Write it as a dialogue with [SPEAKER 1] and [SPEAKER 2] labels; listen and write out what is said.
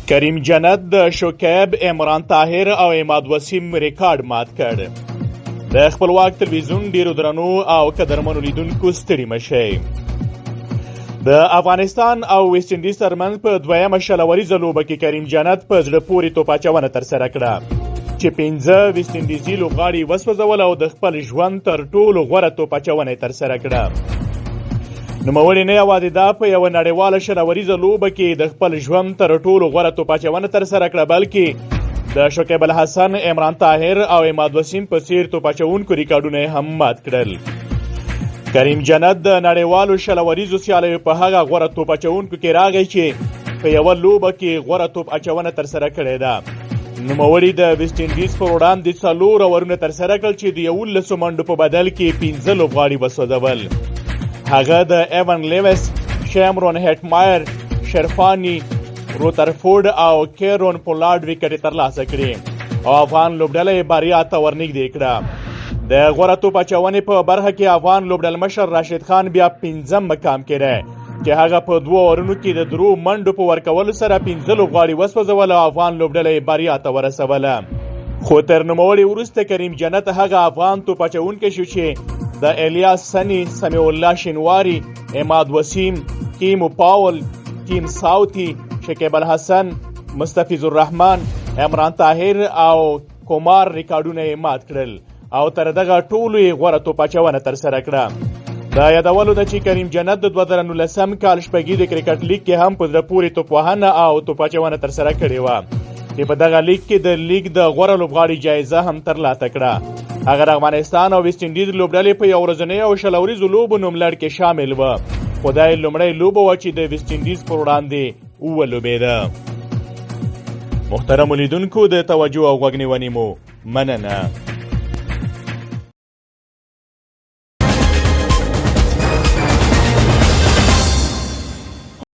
[SPEAKER 1] کریم جنت د شکیب، عمران طاهر او عماد وسیم ریکارډ مات کړ. د خپلواک تلویزیون ډیرو درنو او قدرمنو لیدونکو، ستړي مشئ. د افغانستان او ویسټ انډیز ترمنځ په دویمه 20 اوریزه لوبه کې کریم جنت په زړه پورې توپ اچونه ترسره کړه چې 5 ویسټ انډیزي لوبغاړي وسوځول او د خپل ژوند تر ټولو غوره توپ اچونه یې ترسره کړه. نوموړي نه یوازې دا په یوه نړیواله 20 اوریزه لوبه کې د خپل ژوند تر ټولو غوره توپ اچونه ترسره کړه، بلکې د شکیب الحسن، عمران طاهر او عماد وسیم په څیر توپ اچونکو ریکارډونه یې هم مات کړل. کریم جنت د نړیوالو 20 اوریزو سیالیو په هغه غوره توپ اچونکو کې راغی چې په یوه لوبه کې غوره توپ اچونه ترسره کړې ده. نوموړي د ویسټ انډیز پر وړاندې 4 اورونه ترسره کړل چې د 11 منډو په بدل کې 5 لوبغاړي وسوځول. هغه د ایون لیوس، شیمرون هټمایر، شرفانی، روترفورډ او کیرون پولارډ ویکټې ترلاسه کړې او افغان لوبډله یې بریا ته ورنږدې کړه. د غوره توپ اچونې په برخه کې افغان لوبډلمشر راشد خان بیا پنځم مقام کې دی چې هغه په 2 اورونو کې د 3 منډو په ورکولو سره 5 لوبغاړي وسوځول او افغان لوبډله یې بریا ته ورسوله. خو تر نوموړي وروسته کریم جنت هغه افغان توپ اچونکی شو چې د الیاس سني، سمیع الله شینواری، عماد وسیم، کیمو پاول، ټیم ساوتي، شکیب الحسن، مستفیض الرحمن، عمران طاهر او کومار ریکارډونه یې مات کړل او تر دغه ټولو یې غوره توپ اچونه ترسره کړه. د یادولو ده چې کریم جنت د 2019 کال شپږیزې کرکټ لیګ کې هم په زړه پورې توپ وهنه او توپ اچونه ترسره کړې وه چې په دغه لیګ کې د لیګ د غوره لوبغاړي جایزه هم ترلاسه کړه. هغه د افغانستان او ویسټ انډیز لوبډلې په یو ورځنیو او 20 اوریزو لوبو نوملړ کې شامل و، خو دا یې لومړۍ لوبه وه چې د ویسټ انډیز پر وړاندې ولوبېده. محترمو لیدونکو، د توجه او غوږ نیونې مو مننه.